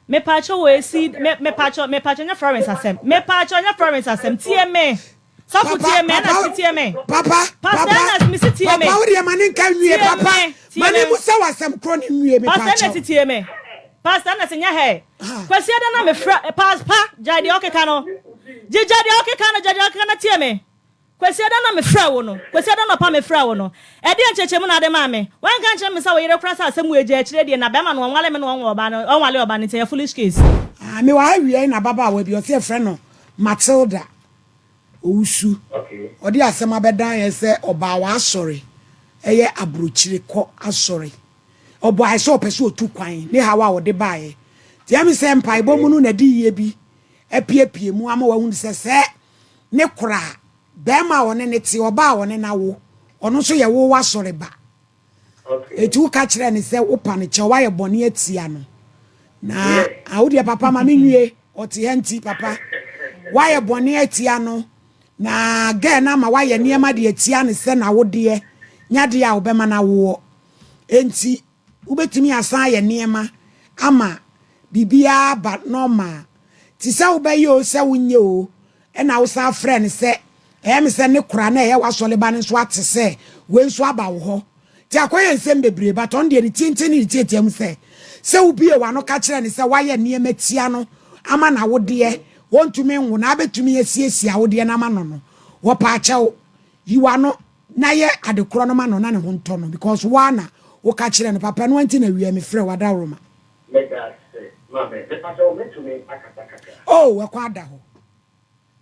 Mepaakyɛw wɔ esi me mepaakyɛw mepaakyɛw nyɛ Florence asɛm mepaakyɛw nyɛ Florence asɛm tie me sɔfo tie me ɛna si tie me Papa, Pastor papa, Ernest mesi tie me papa, wo deɛ ma ne nka nwie, tie papa. me tie Ma ne me mu sɛ w'asɛm korɔ ne nwie, Pastor mepaakyɛw. Ernest tie me Pastor Ernest nyɛ hɛ Ah. Kwasi ada na mefrɛ pas pa gyae deɛ ɔkeka no gyegya deɛ ɔkeka no gyae deɛ ɔkeka no tie me. Kwasiada na mefrɛɛ wo no, Kwasiada anɔpa mefrɛɛ wo no, ɛdeɛn nkyerɛkyerɛmu na wode maa me? Woanka ankyerɛ me sɛ wo yere kora sɛ asɛm wei gya akyire deɛ na bɛrima no ɔnwale me na ɔnwo ɔbaa no, ɔnwale ɔbaa no nti ɛyɛ foolish case. Ah, mewɔ ha awia yi na ababaawa bi, ɔse yɛfrɛ no Matilda Owusu. Ɔde asɛm abɛdan yɛn sɛ ɔbaa w'asɔre, ɛyɛ abrokyire kɔ asɔre. Ɔbɔae sɛ ɔpɛ sɛ ɔtu kwan, ne haw a ɔde baeɛ. Nti ɛme sɛ mpaebɔ mu no na adiyie bi apiepie mu ama wahunu sɛ sɛ ne koraa, barima a ɔne no te, ɔbaa a ɔne no awo, ɔno nso yɛ wo w'asɔre ba. Enti woka kyerɛɛ no sɛ wopa no kyɛw, woayɛ bɔne atia no. Na ah, wo deɛ papa ma menwie, ɔte ha nti papa, woayɛ bɔne atia no, na gɛɛ no ama woayɛ nneɛma de atia no sɛ n'awodeɛ nyɛ adeɛ a wobɛma no awoɔ. Enti wobɛtumi asan ayɛ nneɛma ama biribiara aba normal. Te sɛ wobɛyɛ o sɛ wonyɛ o, ɛna wosan frɛ no sɛ ɛyɛ me sɛ ne kora na ɛyɛ w'asɔre ba no nso ate sɛ wei nso aba wo hɔ. Nti akɔyɛ nsɛm bebree but ɔno deɛ ne tenten ne ne tiatia mu sɛ sɛ wobue w'ano ka kyerɛ no sɛ woayɛ nneɛma tia no ama n'awodeɛ ɔntumi nwo na abɛtumi asiesie awodeɛ no ama no no, wɔpaakyɛw yi w'ano na yɛ ade korɔ no ma no na ne ho ntɔ no because wo ara na woka kyerɛ no papa ɛno ara nti na awia mefrɛ wo adaworoma. Medase mame mepakyɛw mɛtumi akasa kakra. Oh ɛkwan ada hɔ.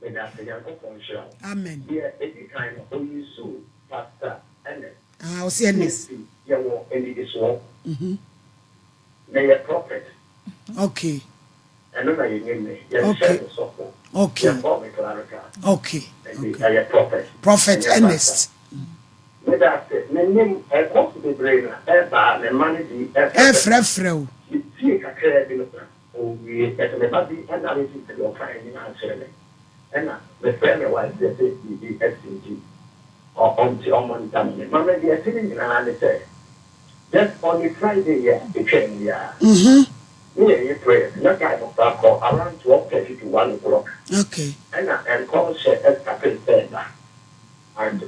Medase Nyankopɔn nhyira wo. Amen. Deɛ ɛdi kan no ɔyusuu Pastor Ernest. Ah ɔse Ernest. CAC yɛwɔ anidisoɔ. Meyɛ prophet. Okay. Ɛno na yɛnim me. Yɛnhyɛɛ me sɔfo. Okay. Yɛmmɔɔ me clerical. Okay. Nti ɛyɛ prophet. Prophet ɛnyɛ Ernest. pastor. Medase menim ɛkɔso bebree na ɛba a me mma no bi ɛfrɛfrɛ me. Ɛfrɛfrɛ wo. Metie kakraa bi no na ɔwie. But me ba bi narrate sɛdeɛ ɔkaeɛ nyinaa kyerɛ me. Ɛna mefrɛ me wife yɛse biribi asi nti ɔnte ɔmo ntam me. Ma me deɛ ɛte ne nyinaa ne sɛ just on a Friday yi a ɛtwaa mu yi ara ne yɛyɛ prayers na time koraa kɔ around 12:30 to 1 o'clock ɛna nkɔmhyɛ ɛstartee sɛ ɛba and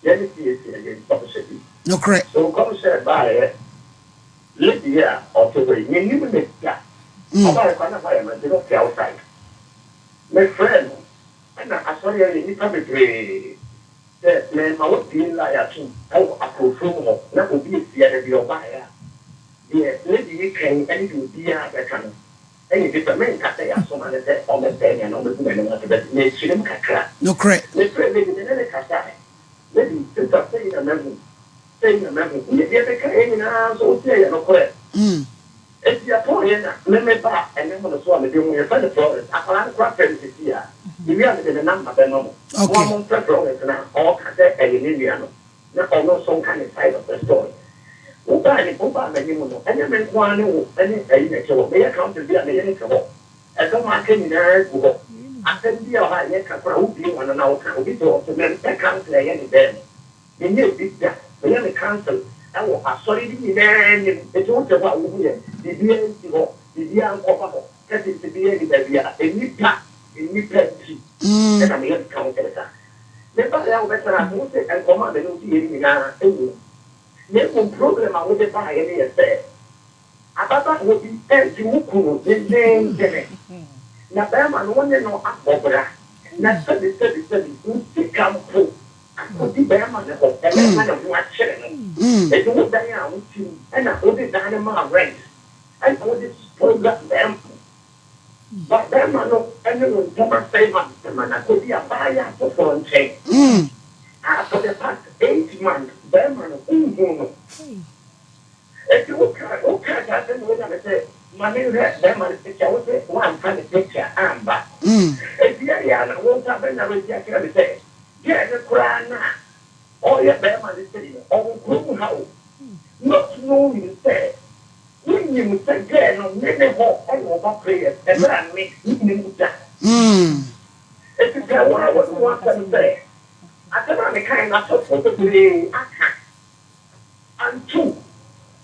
yɛne CAC ɛyɛ nkɔmhyɛ bi. So nkɔmhyɛ baeɛ, lady a ɔte hɔ yi menim ne da, ɔbaeɛ koraa na mayɛ mante na ɔte outside. Mefrɛɛ no ɛna asɔre a yɛ nnipa bebree sɛ mema wabie line atom ɛwɔ akurofrom hɔ na obi esia da bi ɔbaeɛ a deɛ lady yi kan ɛne deɛ obiara bɛka no ɛyɛ different. Menka sɛ yɛasoma no sɛ ɔmmɛsɛe me anaa ɔmmɛgu m'anim ase, but mekyerɛ mu kakra. Mefrɛ lady me ne ne kasa, lady sister, sɛyi na mahu, sɛyi na mahu, deɛ meka yɛ nyinaa nso wosi ɛyɛ nokorɛ. Eti ɛpɔn yɛ na meme ba a ɛnam no so a mede ho yɛfrɛ no Florence, akwadaa no koraa frɛ no sisi a mewie a mede ne number bɛma mo. Mo a momfrɛ Florence na ɔka sɛ ɛyɛ ne nua no na ɔno nso nka ne side of the story. Wobaa ne wobaa m'anim no, ɛnyɛ me nko ara ne wo ne ayi na ɛte hɔ. Meyɛ council bi a meyɛ ne te hɔ, ɛdɔm a aka nyinaa gu hɔ. Asɛm bi a ɔha a yɛka koraa wobie w'ano na woka obi te hɔ nso mempɛ council a ɛyɛ ne dɛn no. Menyɛ bi da. Meyɛ me council ɛwɔ asɔre no nyinaa anim. Eti wote hɔ a wohu yɛ biribiara nsi hɔ, biribiara nkɔba hɔ, curtains biara nni baabi a nnipa nnipa nti ɛna meyɛ me council saa. Mebaeɛ a wobɛtena ase wo se nkɔmmɔ a me ne wo di yɛ no nyinaa ɛwɔ mu. Na mmom problem a wode baeɛ no yɛ sɛ ababaawa bi regye wo kunu dendendene na barima no wo ne no abɔ bra na sɛbi sɛbi sɛbi wo sika mpo akɔdi barima no hɔ ɛna ɛma ne ho akyere no. Enti wo dan a wote mu ɛna wode dan no maa rent ɛna wode program barima no. Ba barima no ne wo ntam asɛe ma barima no akɔdi abaayewa foforɔ nkyɛn a for the past 8 months barima no wonhuu no. Enti woka woka saa asɛm wei na me sɛ ma menhwɛ barima no picture, wo sɛ woamfa ne picture amba. Enti ɛyɛ a na wo nsa bɛnareti akyerɛ me sɛ gɛɛ ne koraa no a ɔyɛ barima no sei no ɔwɔ kurom ha o, not knowing sɛ wonim sɛ gɛɛ no me ne hɔ ɛna ɔba prayers ɛberɛ a me menim da. Enti sɛ wo a wɔne wo asɛm sɛ asɛm a mekae no asɔfoɔ bebree aka anto.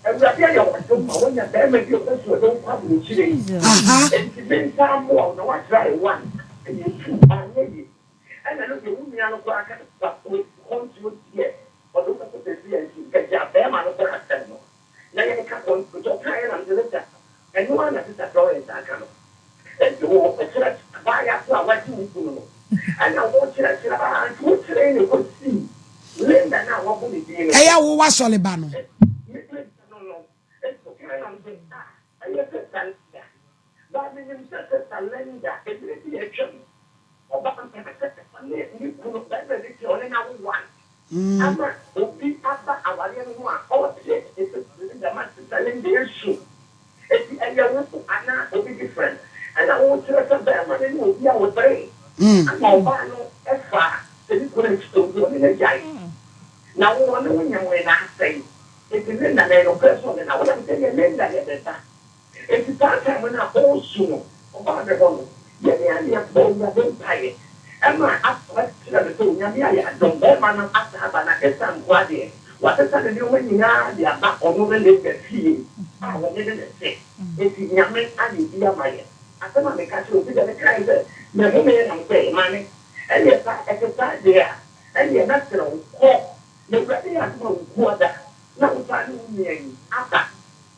Awurade ayɛ wo adom ma woanya barima bi a ɔpɛ sɛ ɔde wo kɔ aburokyire. Aha. Enti mensan mmoa wo na woatrae one, ɛyɛ two, anyɛ yie. Ɛna ɛno deɛ wo nua no koraa ka sɛ wei kɔntuo deɛ ɔde wo bɛkɔ baabi a nti nka gyaa barima no koraa asɛm no na yɛnka kɔntuo. Nti ɔkaeɛ na mese sista ɛno ara na sista Florence aka no. Enti wo kyerɛkyerɛ abaayewa ko a wagye wo kunu no ɛna wo kyerɛkyerɛ aa nti wo kyerɛɛ no kɔsii Linda no a wabɔ ne din no so. Ɛyɛ wo w'asɔre ba no. Me me ba no no. Enti ɔkaeɛ na mese ah ɛyɛ sista Linda. But menim sɛ sista Linda mmerɛ bi a atwam ɔbaa mpɛ sɛ ɔne ne kunu barima bi te ɔne no awo one ama obi aba awareɛ no ho a ɔreteetee sista Linda ma sista Linda resu. Enti ɛyɛ wo anaa obi different ɛna wokyerɛ sɛ barima no ne obi a ɔbere ama ɔbaa no fa sɛ ne kunu akyi nti ɔne no agyae na wo ɔne wo nyemee na asɛe enti Linda na ɛyɛ nokorɛ sɛ ɔne no awo na mesɛ deɛ Linda yɛ me ba enti saa time no a ɔresu no ɔbaa me hɔ no yɛne a na yɛbɔ Awurade mpaeɛ ɛma asɔre kyerɛ me sɛ Onyame ayɛ adom barima no asan aba na this time koraa deɛ wasesa ne nneɛma nyinaa de aba ɔno ne Linda fie a wɔne ne ne te enti Nyame ayɛ bi ama yɛn. Asɛm a meka kyerɛ obi deɛ mekaeɛ sɛ mehomee na mesɛ maame ɛneɛ saa ɛte saa deɛ a ɛneɛ mɛsrɛ wo kɔ na Awurade yɛ adom a wo kuada na wo saa ne wo nua yi aba.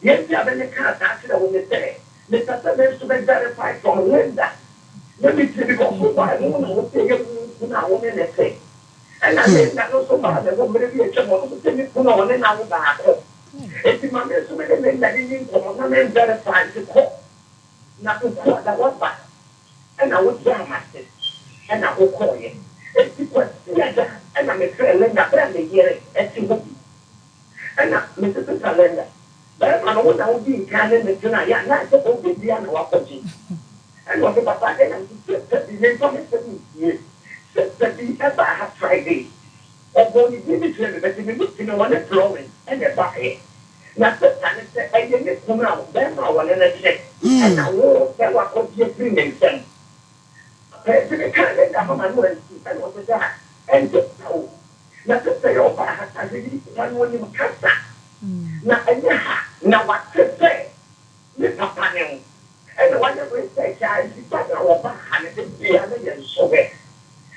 Deɛ nti a me mekaa saa kyerɛ wo ne sɛ, mepɛ sɛ me nso me verify from Linda na me tie because wo bae no wo na wo se ɛyɛ wo kunu a wo ne no te. Ɛna Linda no nso baa me hɔ mmerɛ bi a atwam ɔno nso se ne kunu a ɔne no awo baako. Enti ma me nso me ne Linda no nni nkɔmmɔ na me verify nti kɔ na wo kuada waba ɛna wo gyaa m'ase ɛna wo kɔɔeɛ. Enti Kwasiada ɛna me frɛɛ Linda berɛ a me yere te hɔ bi. Ɛna mese Sister Linda, barima no wo na wodii nkan ne no tenaeɛ anaasɛ ɔrebɛdi a na wakɔgye? Ɛna ɔse papa adɛn na mese sister bi memfa me nsɛm nsie, sister bi baa ha Friday, ɔbɔɔ ne din bi kyerɛɛ me but me mu ti no ɔne Florence ɛna ɛbaeɛ, na sister no sɛ ɛyɛ ne kunu a barima a ɔne no te ɛna wo sɛ wakɔgye afiri ne nsam. Papa nti mekaa Linda ho ma no ansi ɛna ɔse daa ɛnte saa o. Na sɛ yɛ ɔbaa ha sa hwɛ yi na no ɔnim kasa na ɛnyɛ ha na wate sɛ me papa ne wo ɛna wayɛ research a nti da no a ɔbaa ha no da bia na yɛ nsɔ hɔ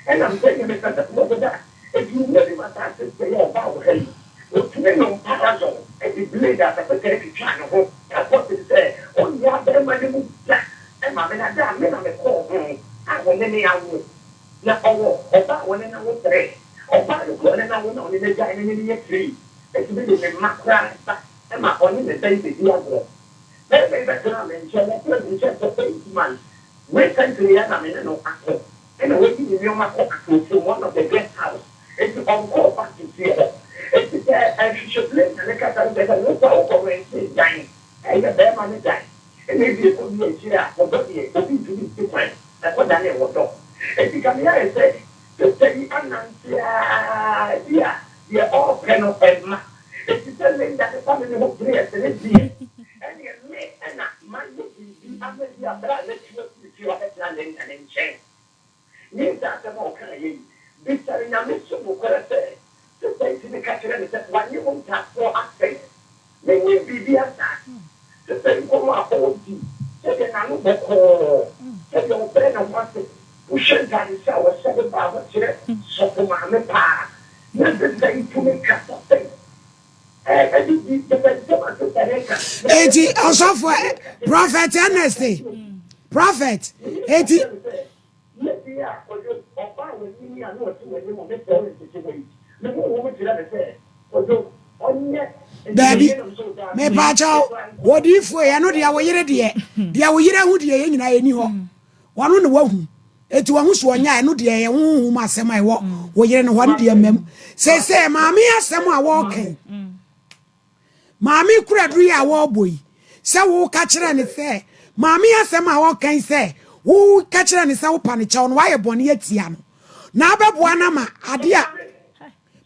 ɛna mesɛ ɛneɛ mepɛ sɛ mɔbɔ da ɛti owura bi ma saa sister yi a ɔbaa wɔ ha yi ɔtumi nom parazone ɛde blade asase taa twitwaa ne ho ɛkɔ te sɛ ɔnyɛ abɛɛma no mu da ɛma me na da a me na mekɔɔ ho a wɔne me awo. Na ɔwɔ ɔba a ɔne no awo trɛ. Ɔbaa no kura ɔne no awo na ɔne no agyae no ne no yɛ tiri. Ɛtumi de ne mma koraa ba ma ɔne ne ba yi bɛdi agorɔ. Barima yi bɛtenaa me nkyɛn, ɔtenaa me nkyɛn for 8 months. Recently ara na me ne no ako ɛna wayi ne nneɛma kɔ Akurofom, one of the guest house. Enti ɔnkɔɔ back to fie hɔ. Enti sɛ nhwehwɛbire na ne kasa no kyerɛ sɛ wo koraa wokɔ rente dan, ɛyɛ barima no dan. Ɛna ebi ɛkɔ wie akyire a ɔdɔ deɛ obi ntumi nsi kwan ɛkɔ dane ɔdɔ. Enti kame ayɛ sɛ sister yi anante aa bi a deɛ ɔɔpɛ no ɛmma. Enti sɛ Linda de ba me me hɔ prayers ne deɛ ɛneɛ me ɛna mayɛ biribi ama bi a berɛ a matu afiri fie hɔ abɛtena Linda ne nkyɛn. Ne saa asɛm a ɔkaeɛ yi, bisa no Nyame so nokorɛ sɛ, sister yi tumi ka kyerɛ me sɛ wanye wo ntaafoɔ asɛe. Mennim biribiara saa. Sister yi nkɔmmɔ a ɔredi, sɛdeɛ n'ano bɔkɔɔ, sɛdeɛ ɔbrɛ ne ho ase, wohwɛ ntaadehyɛ a ɔhyɛ de ba a, wokyerɛ sɔfo maame paa. Na sister yi tumi kasa sɛn? Ɛɛ, ɛde di, kyerɛ sɛ nsɛm a sister no reka. Eti ɔsɔfo Prophet Ernest, Prophet, eti. Lady a Kwadwo, ɔbaa w'anim yi a na ɔte w'anim a mefrɛ wo ntete hɔ yi, me honhom kyerɛ me sɛ Kwadwo, ɔnyɛ Daabi, mepaakyɛw, odiyifoɔ yi, ɛno deɛ wo yere deɛ, deɛ wo yere ahu deɛ yɛn nyinaa yɛni hɔ. Ɔno na wahu. Eti wahu so ɔnyɛ a, ɛno deɛ ɛyɛ honhom asɛm a ɛwɔ wo yere no hɔ no deɛ mmam. Seesei maame asɛm a wɔreka yi, maame kura duru yi a wɔrebɔ yi, sɛ woka kyerɛ ne sɛ, maame asɛm a wɔreka yi sɛ, woka kyerɛ ne sɛ wopa ne kyɛw no, wayɛ bɔne atia no. Na abɛboa no ama adeɛ a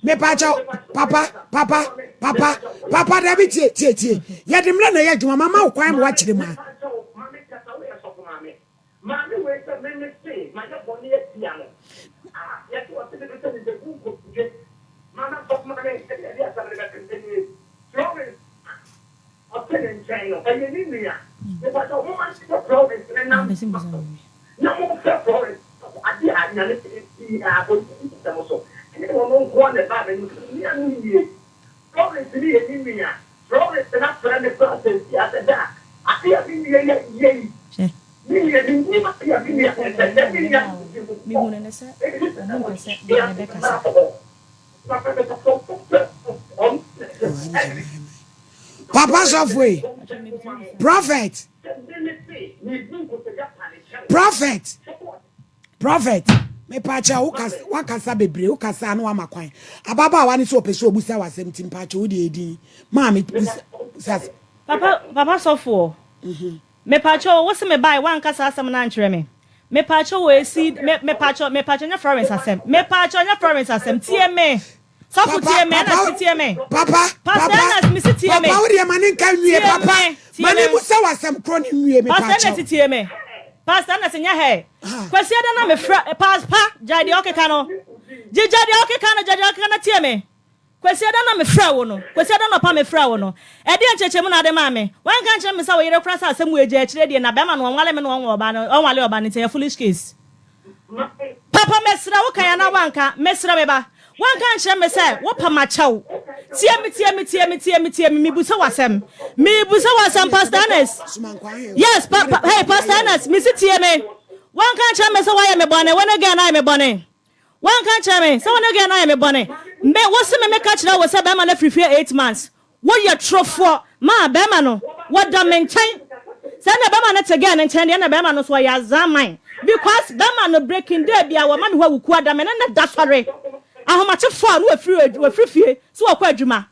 mepaakyɛw papa papa papa papa dabi tie tie tie yɛde mmerɛ na ɛyɛ adwuma mama wo kwan ma woakyerɛ mu a. Maame wei sɛ me me se mayɛ bɔne atia no a yɛse ɔse me sɛ me bɛbu nkotodwe mama sɔfo maame ɛde ɛde asɛm no bɛto nie Florence. Florence ne nam so na momfrɛ Florence sɔfo adeɛ a Nyame pɛ biara ɔnni nsɛm so ɛnyɛ ɔno nkoa na ɛbaa m'anim sɛ menua no yie Florence ne yɛ ne nua Florence na frɛ me koraa sɛsi a sɛ da adeɛ a me nua yɛ yɛ yi me nua mennim adeɛ a me nua pɛ sɛ dɛ me nua no ti ho kɔ ɛnti sɛ ɔtwe ase ma hɔ papa mepatɔ momfrɛ ɔno na ɛsɛ Papa sɔfo yi, prophet, prophet, prophet. Mepaakyɛ wakasa bebree wokasa na wama kwan. Ababaawa ne sɛ ɔpɛ sɛ ɔbusa w'asɛm nti mpaakyɛ wo deɛ ɛdin maame busa. Papa papa sɔfoɔ. Mepaakyɛ wo se mebae wanka saa asɛm no ankyerɛ me. Mepaakyɛ wo esi mepaakyɛ mepaakyɛ nyɛ Florence asɛm. Mepaakyɛ nyɛ Florence asɛm tie me. Sɔfo tie me, Ernest tie me. Papa, Pastor papa, Ernest, mesi tie me. Papa, wo deɛ ma ne nka nwie, Tie papa. me, tie Ma ne me. mu sɛ wasɛm korɔ ne nwie, me Pastor pa kyɛw. Ernest tie me. Pastor Ernest nyɛ hɛ. Ah. Kwasi ada na me frɛ, eh, pas, pa, gyae deɛ ɔkeka no. Gyigya deɛ ɔkeka no, gyae deɛ ɔkeka no tie me. Kwasi ada na me frɛ wo no, Kwasi ada nɔpa me frɛ wo no. Ɛdeɛ nkyerɛkyerɛmu na ade maa me. Wanka nkyerɛ me sɛ wo yere kora sɛ asɛm wei gya akyire deɛ na bɛrima no ɔnwale me na ɔnwɔ ɔbaa no, ɔnwale ɔbaa no nti ɛyɛ foolish case. Papa mesrɛ wo kan anaa woanka? Mesrɛ me ba, woanka ankyerɛ me sɛ wopɛ makyɛw. Tie me, tie me, tie me, tie me, tie me, mebusa wo asɛm. Mebusa wo asɛm, Pastor Ernest. Yes, pa, pa, hey, Pastor Ernest, mesi tie me. Woanka ankyerɛ me sɛ woayɛ me bɔne, wo ne girl no ayɛ me bɔne. Woanka ankyerɛ me sɛ wo ne girl no ayɛ me bɔne. Me, wo se me meka kyerɛ wo sɛ bɛrima no afiri fie 8 months. Woyɛ torofoɔ. Maa bɛrima no, wɔda me nkyɛn. Sɛ na bɛrima no te girl no nkyɛn deɛ na bɛrima no so ɔyɛ azaman. Because bɛrima no breaking day bia wɔma me hɔ awuku ada me ne ne da sɔre. Ahomakyefoɔ a no wafiri wafiri fie sɛ wɔkɔ adwuma.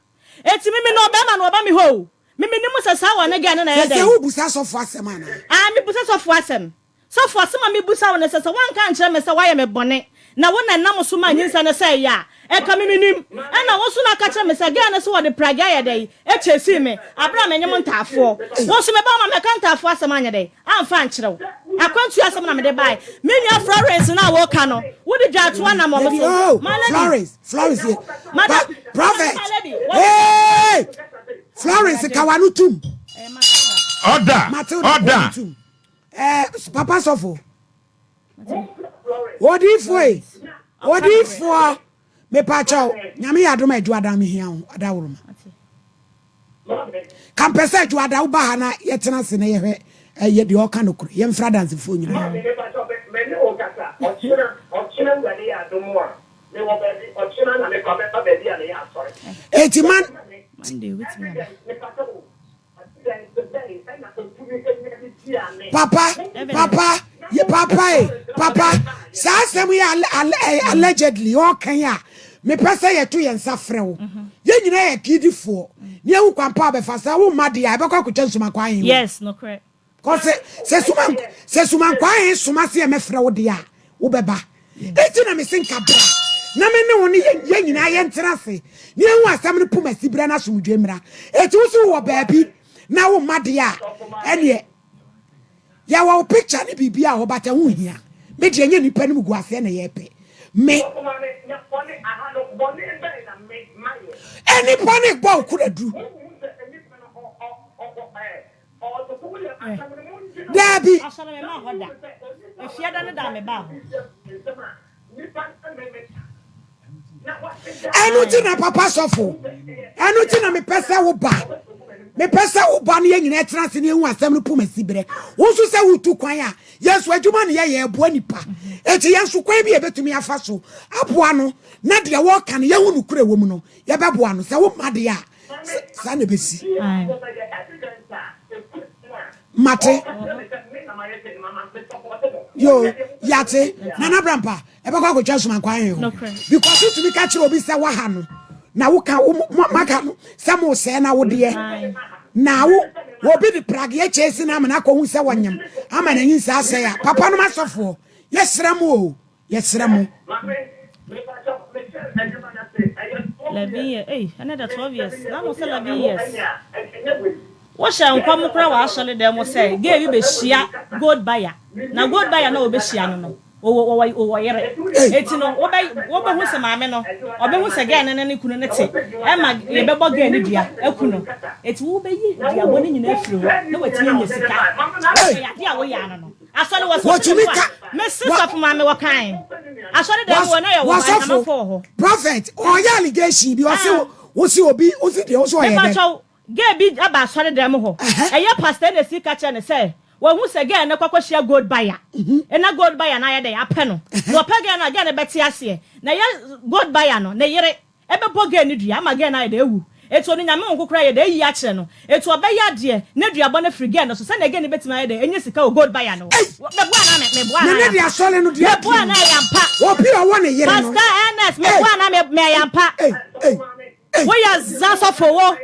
Eti mimi no bɛrima no ɔba me hɔ o. Mimi nim sɛ saa wɔ ne girl no na ɛyɛ Sɛ sɛ dɛn. wobusa sɔfo asɛm anaa? Ah, mebusa sɔfo asɛm. Sɔfo, asɛm a mebusa wo ne sɛ, sɛ woanka ankyerɛ me sɛ woayɛ me bɔne, na wo na ɛnam so maa nyinsɛn no sɛeɛ a, ɛka me mennim. Ɛnna wo nso na aka kyerɛ me sɛ girl no se wɔde pragea ayɛ dɛn akyɛsii me aberɛ a menyem ntaafoɔ. Wo nso meba wo ma mɛka ntaafoɔ asɛm anyɛ dɛn amfa ankyerɛ wo. Akwantuo asɛm na mede baeɛ. Me nua Florence no a woka no, wode dwaatoa nam wɔn Dabi, so. oh, My lady. Florence, Florence, ye. Madam, Pa, prophet. my lady, what Hey! Florence, kawa no tum. Eh, Matilda. Order! Matilda, kawa no Order! tum. Eh, papa sɔfo. Odiifoɔ yi, odiifoɔ, mepakyɛw, nyame yɛ adom a adwuada mehia wo, adaworoma. Ka mpɛ sɛ adwuada woba ha na yɛtena ase na yɛhwɛ ɛyɛ deɛ ɔka no korɛ, yɛmfra adansefoɔ nyinaa. Maame, mepakyɛw, me ne wo kasa. Ɔkyena, ɔkyena Awurade yɛ adom a, mewɔ baabi, ɔkyena na mekɔ, mɛba baabi a meyɛ asɔre. Eti man, Monday, wobɛtumi aba. Evidence, mepakyɛw o, evidence bɛn ɛna otumi enya de tia me? Papa, papa, ye papa e, papa, saa asɛm yi allegedly ɔka yi a, mepɛ sɛ yɛto yɛn nsa frɛ wo. Yɛn nyinaa yɛ gidifoɔ. Ne ehu kwan pa a bɛfa sɛ wo mma deɛ a ɛbɛkɔ akɔtwa nsumankwa ahen o. Yes, nokorɛ. Kɔ sɛ sumankwa ahen soma se yɛmɛfrɛ wo deɛ a, wobɛba. Eti na mese nka bra na me ne wo ne yɛn nyinaa yɛntena ase ne yɛhu asɛm no poma si berɛ no asomdwe mmra. Eti wo so wowɔ baabi na wo mma deɛ a, ɛneɛ yɛwɔ wo picture ne biribi a hɔ but ɛho hia. Me deɛ nyɛ nipa no mu gu aseɛ na yɛpɛ. Me Sɔfo maame, na bɔne aha no, bɔne bɛn na me mayɛ? Enipa ne bɔ wo kora duru. Wohu sɛ nipa no ɔ ɔ ɔ ɔ ɛ ɔtoto yɛ asɛm no mo ngye no. Daabi. Asɔre me maa hɔ da. Efiada ne da a me baa hɔ. Nsɛm a nipa no me me Ɛno nti na papa sɔfo, ɛno nti na mepɛ sɛ wo ba. Mepɛ sɛ wo ba no yɛn nyinaa tena ase ne yɛhu asɛm no poma si berɛ. Wo nso sɛ wotu kwan a, yɛn nso adwuma ne yɛyɛ ɛboa nipa. Enti yɛn nso kwan bi a yɛbɛtumi afa so aboa no na deɛ wɔreka no yɛhu nokorɛ wɔ mu no, yɛbɛboa no. Sɛ wo mma deɛ a, saa na ɛbɛsi. Mate. Yo, yate. Nana Brampa, ɛbɛkɔ akɔtwa nsomankwan he hɔ. Because wotumi ka kyerɛ obi sɛ waha no, na woka wo maka no sɛ mo sɛɛ na wodeɛ. Na wo obi de prageɛ kyɛsi no ama no akɔhu sɛ wɔnyam ama n'anyi nsa asɛe a, papa nom asɔfoɔ, yɛsrɛ mo o, yɛsrɛ mo. 11 years, ei, ɛnɛ da 12 years, na mo sɛ 11 years. Wohyɛ nkɔm koraa wɔ asɔre dɛm mo sɛ gay bi bɛhyia gold buyer, na gold buyer na wɔbɛhyia no no. Ɔwɔ ɔwɔ yere. Eti no wobɛ wobɛhu sɛ maame no ɔbɛhu sɛ girl no ne ne kunu no te ɛma yɛbɛbɔ girl no dua aku no. Eti wobɛyi duabɔ no nyinaa afiri hɔ na watumi anya sika. Ɛyɛ adeɛ a woyɛ ano no. Asɔre wɔ sɛ Wɔtumi ka. Mese sɔfo maame wɔ kan. Asɔre dan mu wɔ na yɛ wɔ hɔ amanfoɔ wɔ hɔ. Prophet ɔyɛ allegation bi ɔse wosi obi wosi deɛ wosi ɔyɛ dɛ. Mepakyɛw Girl bi aba asɔredan mu hɔ. Ɛyɛ pastor na esi ka kyerɛ no sɛ wahu sɛ girl no kɔ akɔhyia gold buyer. Na gold buyer no ayɛ dɛn? Apɛ no. Na ɔpɛ girl no a, girl no bɛte aseɛ. Na ɛyɛ gold buyer no, ne yere bɛbɔ girl no dua ama girl no ayɛ dɛn? Awu. Enti ɔno Nyame Honhom Kronkron ayɛ dɛn? Ayi akyerɛ no. Enti ɔbɛyɛ adeɛ na duabɔ no afiri girl no so sɛdeɛ girl no bɛtumi ayɛ dɛn? Anya sika wɔ gold buyer no hɔ. Meboa anaa me, meboa anaa Mene ɛyɛ de ampa? asɔre no deɛ Meboa anaa ɛyɛ ampa? Obi a ɔwɔ ne yere no. Pastor Ernest, meboa anaa me, me ɛyɛ ampa? Ei, ei, ei. Wo yɛ za sɔfo wo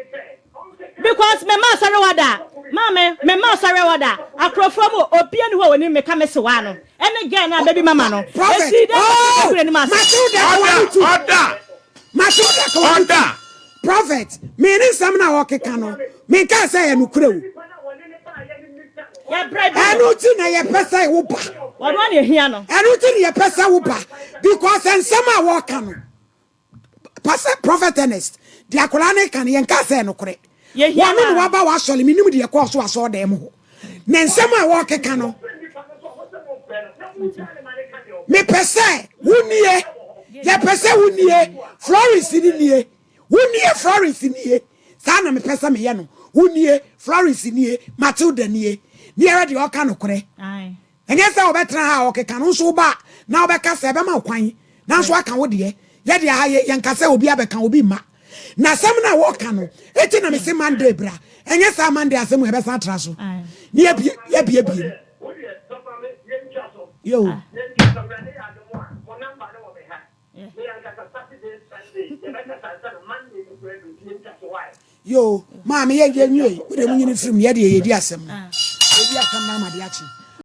because me ma asɔre wa da maame me ma asɔre wa da akorɔfoɔ mu obia ni hɔ a onim me ka me sewa no ɛne girl no a baby mama no Prophet esi dɛ oh ɛgu n'anim ase. Matilda kawani tu Order! Matilda kawani tu Order! Prophet me ne nsɛm no a ɔkeka no me nkaa sɛ ɛyɛ nokorɛ o Yɛbrɛ bi ɛno nti na yɛpɛ sɛ wo ba wɔn a na ehia no. ɛno nti na yɛpɛ sɛ wo ba because nsɛm a wɔka no Pastor Prophet Ernest, deɛ akwadaa no reka no, yɛnkaa sɛ ɛnokorɛ. Yɛhia Wɔno na no. waba w'asɔre, menim deɛ ɛkɔɔ so asɔredan mu hɔ. Na nsɛm a wɔrekeka no, mepɛ sɛ wonie, yɛpɛ sɛ wonie, Florence no nie, wonie, Florence nie, saa na mepɛ sɛ meyɛ no, wonie, Florence nie, Matilda nie, ne yɛhwɛ deɛ ɔka nokorɛ. Aye. Ɛnyɛ sɛ wobɛtena ha a ɔkeka no nso woba a na wobɛka sɛ ɛbɛma wo kwan nanso aka wo deɛ. Yɛ deɛ ha yɛ yɛnka sɛ obi abɛka obi mma. Na asɛm no a wɔka no eti na mese Monday bra. Ɛnyɛ saa Monday asɛm wei ɛbɛsan atra so ne yɛabie yɛabiebie mu. Yoo. Yoo maame yɛ yɛ nwie wo deɛ mo nyini firim yɛ deɛ yɛdi asɛm no yɛdi asɛm no ama de akye.